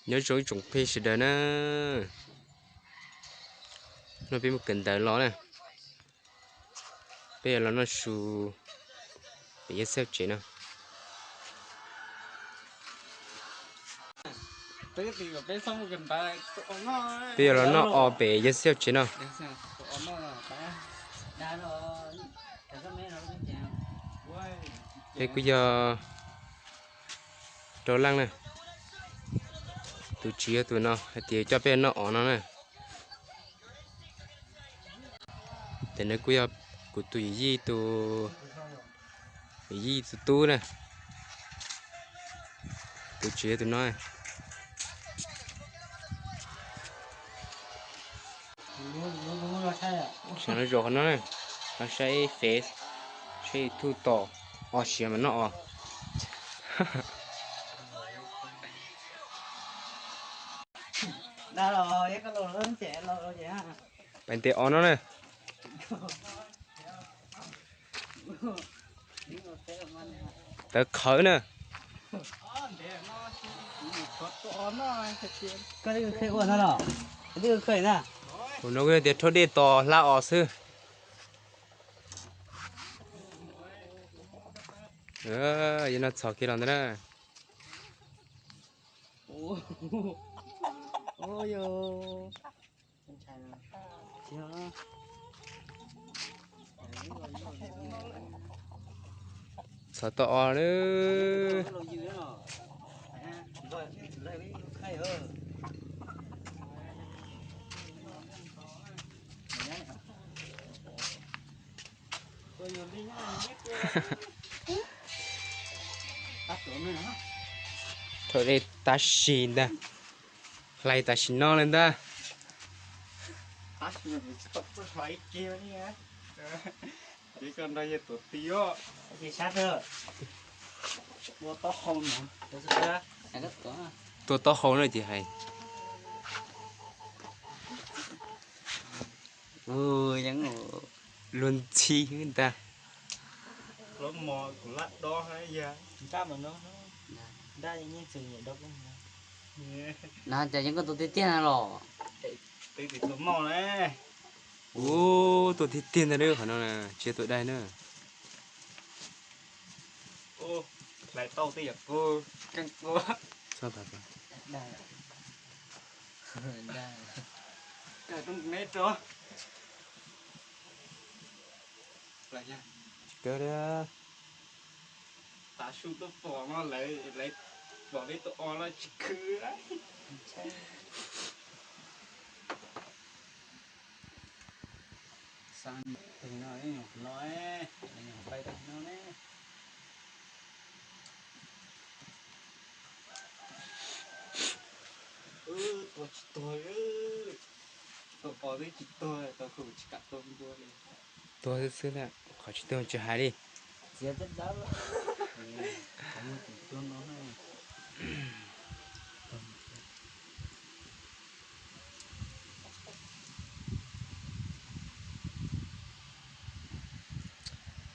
Nyob zoo ib tsoom phooj ywg sawv daws na, no peb mus kawm ntawv los na, peb yuav los noj su pem Yaj Xiaj tsev no. Peb yuav los noj o pem Yaj Xiaj tsev no. Peb kuj yog rau leej na, tus tswv yog tus no hais tias coj peb noj o no na. Ces nws kuj yog kuv tus yij, tus yij tus tub na, tus tswv yog tus no. Saib no, saib Face, saib YouTube tos o siav mas noj o. Pais ntes o no na. Tawv qhawv na. Tus no kuj tias rhaub dej tos hlab os xwb. Yog no txhos kiag los ntawd na. Txhos tau os lawm. Rhaub dej tab sis ntag, hlais tam sim no li ntag. Tua taub hau na ces hais. Luag ntxhi ntag. Na cas yeej koj tua tiag tiag na los? Ub, tua tiag tiag ntag qhov no na, tsis yog tua daig na. Tav su tuaj pom no lawv, lawv pom peb tua o los tsis khwv. Xav no, no, no ne. Tua tsis tuag, tua o twb tsis tuag, tau kuv tsis kam tua ntua li. Tuag xwb xwb na, qhov tsis tuag tsis hais li.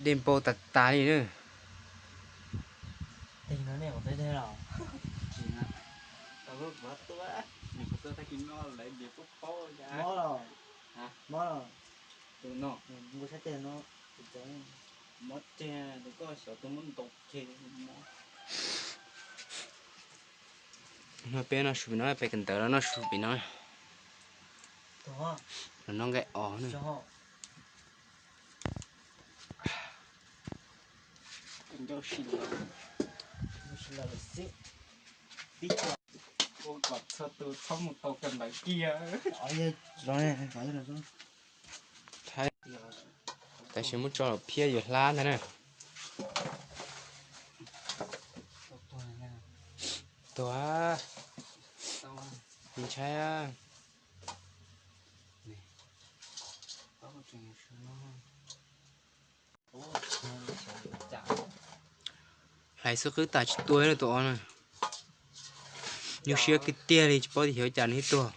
Dej npau tas tas li na. Tus no, mob ceg, tus koj xyov tus muab ntaus ceg. No peb noj su pem no, pem kawm ntawv los noj su pem no. Los noj nqaij os na. Ua kom txhua tus txhob mus tau kawm ntawv kiag. Tam sim muab tso phiab yuav hlab ntag na. Tuag. Ntshai. Hlais xwb qwb tas tsis tuag li tus o na. Nyuaj siab kiag tiag li, tsis paub tias xyov cas nws thiaj tuag.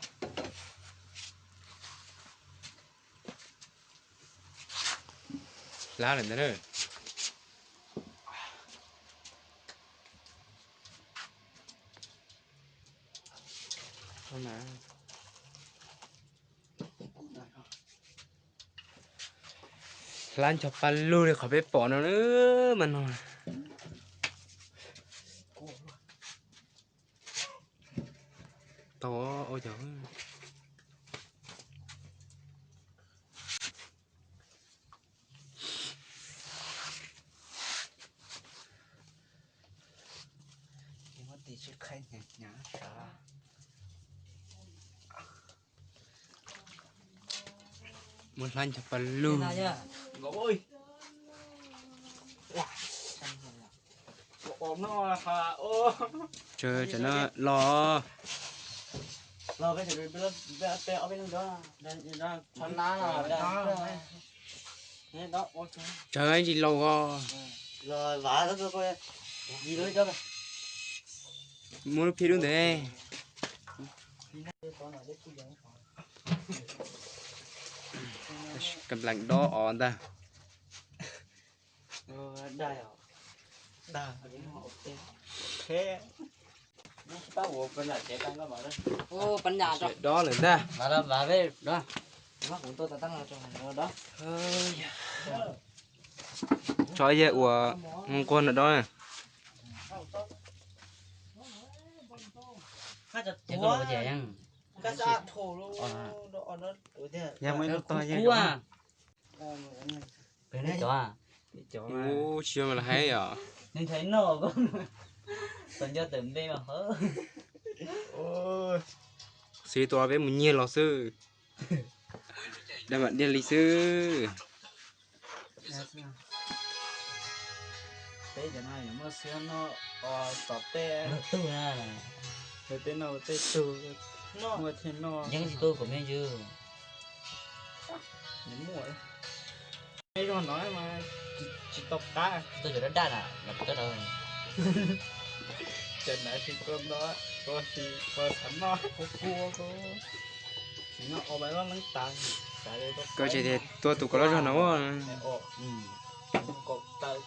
Hlab lawm ntag na. Hlab ncho pa lug li qhov peb pom no mas no. Tau ua cov Muab hlab ncho pa lug. Tsawg tsam no los. Tsawg ib ntsis laus os. Muab lub phiab dub ntev. Ka nplaim dob os ntag. Dob lawm ntag. Tso ib yam uas nquag no dob. Yog muaj ib lub tog yeej. Ub, tsis yog mas los haib os. Xws li tus peb mus nyiag los xwb. Dab mam diaj li xwb. Peb cov no yuav muaj siab noj tom tej, tej no tej tug, muaj thiaj noj. Yeej tsis tu kom me ntsis. Muaj, peb zog no mas tsis tau qab. Tsis tau cov daj daj na, los tsis tau na. Cov ntawd tsis tau nto, tsis tau xav noj. Tsis noj o mas loj leeb tas. Koj tsis tias tua tus kaus loj zog no. Kaum tawm.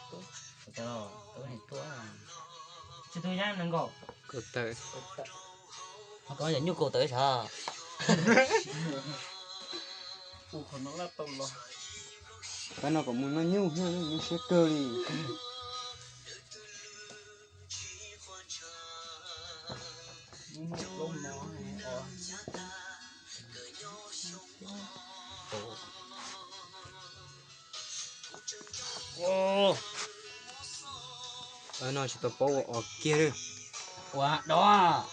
Tsis tu yab nees nkaum. Kaum tawm. Ho koj yog nyuj kaum tawm sav. Tab no kom mus noj nyuj, nyuj siab kawg li. No tsis tau paub ua os kiag li. Ua dob.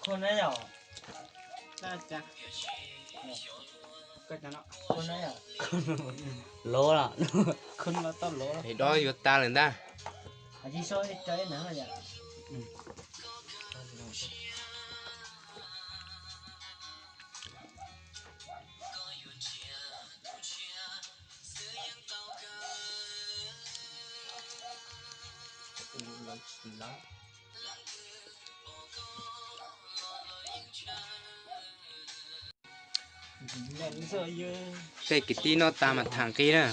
Khau na yom. Khau na yom. Lov los. Khau no tau lov. Es dob yuav tas lawm ntag. Tej kwv tij noj tas mas tham nqi na.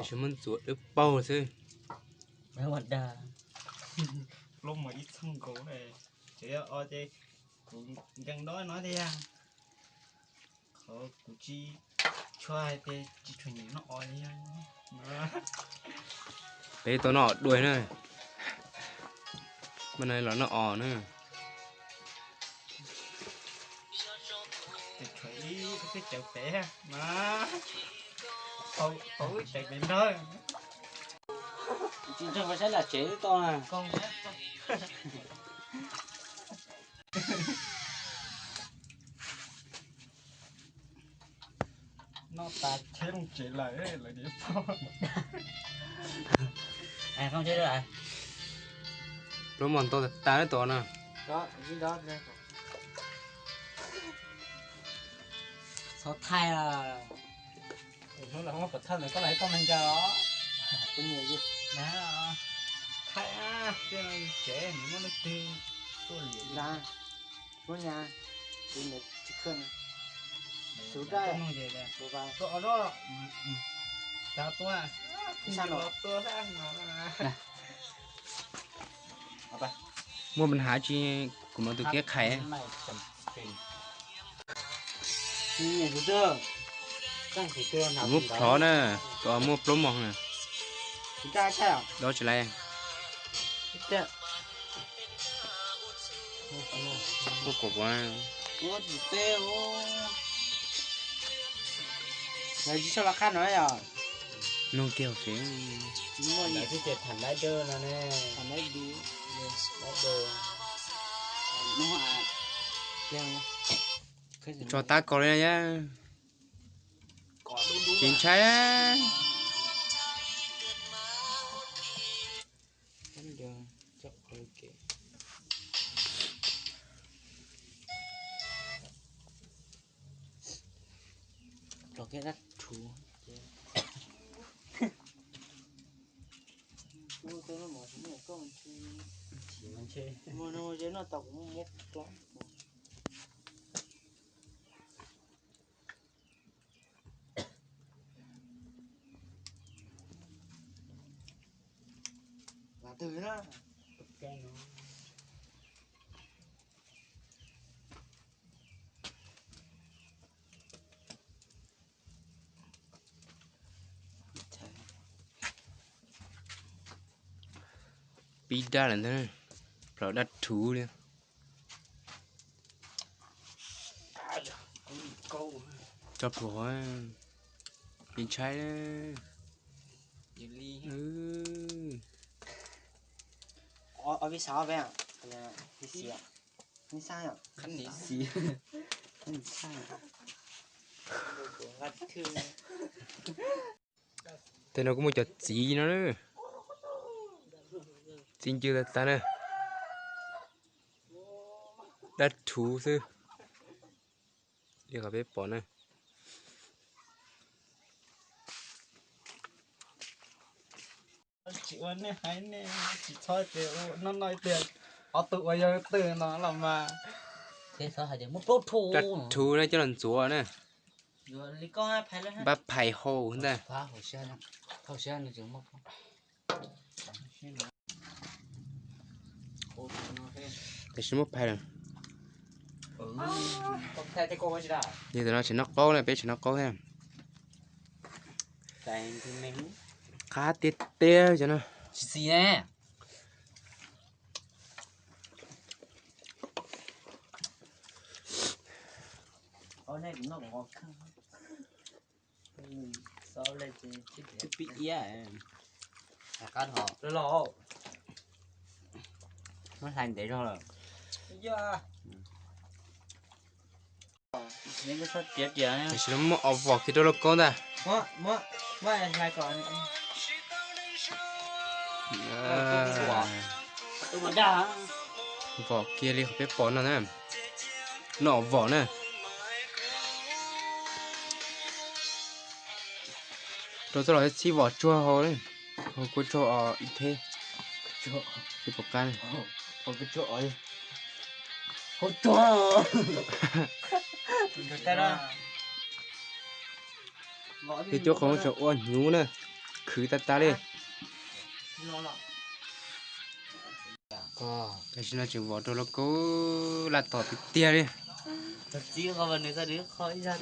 Tsis muab ntxuav dawb paug xwb. Plaub mas ib txheej nkaus, ces o ces kuv nkees dob no tiag. Qhov kuv tsis tshua hais tias tsis tshua nyiam noj os li. Peb tau noj os dua na. Mas no los noj os na. Tsuas ib peb cawv pem mas, tau ib cawv pem nrog. Tsis ntseeg mas saib nram tsev twb tau na. Tsheb loo tsev lawm, lawv tias plob. Plob mos ntau tas tas tod no. Txhob thaij os. Hnub no muab pov thawj ntawd koj los ib toj neeg ncaws os. Thaij, tsev nws muab leej twg tuaj liam. Tus ntawd tsis khw, tus daj, tua, tua, tua. Muaj pab hav tsis, kuv mam tus kev qhais. Kuv muab plhov na, muaj plaub moos na. Dob tsis laiv. Muaj kom kuv. Lawv tsis tshua los qab no yom. Nug kiag hauv tsev. Muaj nyiam xwb ces tham laib dawb no ne. Tham laib dawb. Tso tab kaus li na. Ces ntshai. Los kiag dab rhuv. Muaj no ces noj tau kuv muab plaub. Tus twg na? Pib dab lawm ntag, plhov dab rhuv li. Tso plhuav, kev ntshai. Tej no kuj muaj cov txiv no, txiv ncw tas tas na. Dab rhuv xwb li qhov peb pom na. Tsis ua nej hais nej tsis txhob tias ua no no tias ob tug ua yog twg no los mas. Dab rhuv na coj los ntxuav na. Npab phais hau ntag. Tam sim muab phais lawm. Yog tam no tseem noj qaub na, peb tseem noj qaub thiab. Qab tiag tiag cov no. Muab hlais ntev zog lawm. Tam sim no muab os vom kiag rau lauj kaub ntag. Vom kiag li qhov peb pom no na. Noj os vom na. Rau txoj los txhib vom tsuag hau, hau kua tsuag os ib theb. Tsis pom qab. Tej cuab qhoov tseem ua hnyuv na, khwv tas tas li. Tam sim no tseem vom rau lauj kaub laj tom tiag tiag li.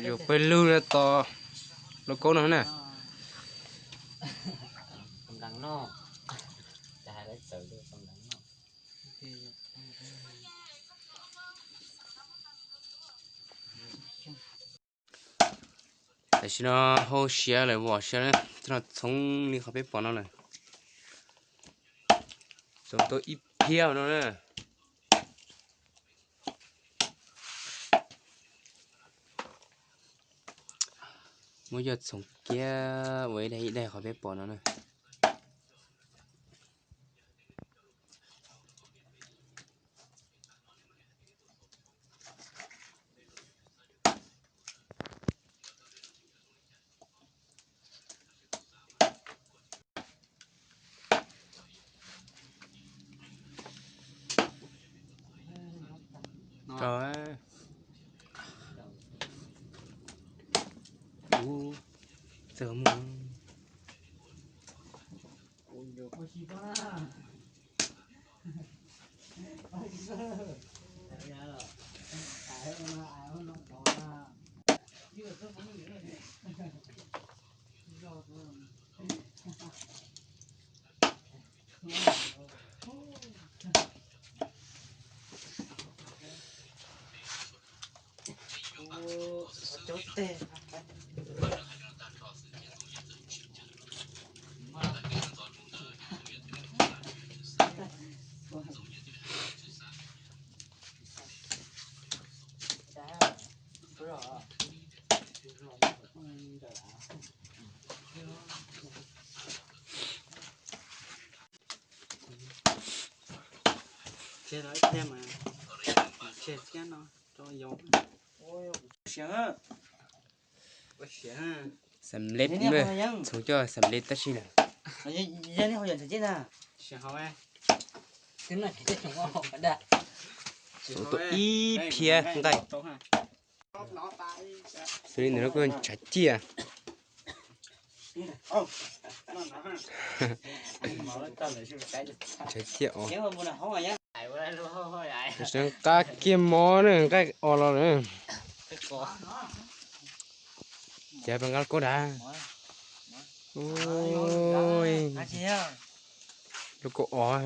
Yuav pawg lug no tos lauj kaub no na. Tam sim no hau siav lawm, vom siav na, txhoov li qhov peb pom no lawm. Txhoov tau ib phiab no na. Muab coj txhoov kiag ua ib daim ib daim qhov peb pom no na. Txawm mus. Xam lej, txhoov coj xam lej tab sis na. Tua ib phiab nqaij. Xws li ntawm no kuj tshav ciaj. Tshav ciaj os. Tam sim no qab kiag mov na, nqaij os los na. Ces peb nqa lub kaub dav. Lub kaub os.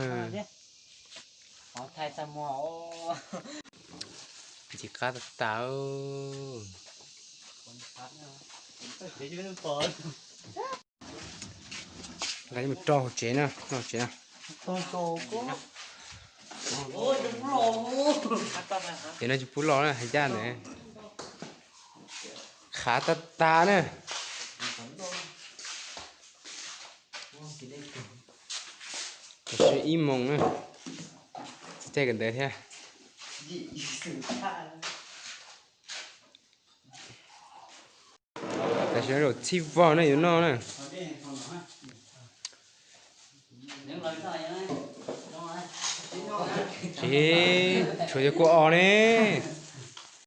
Ntxim qab tag tag. Nqa mus rau hauv tsev na, hauv tsev na. Ces no tsis pub los na, hais ncaj ntawd. Qhav tag tag na. Tam sim ib moos na, tsis caij kawm ntawv thiab. Tam sim no zaum txhij vog na, yuav noj na. Tsis tshuav cov kua os ne.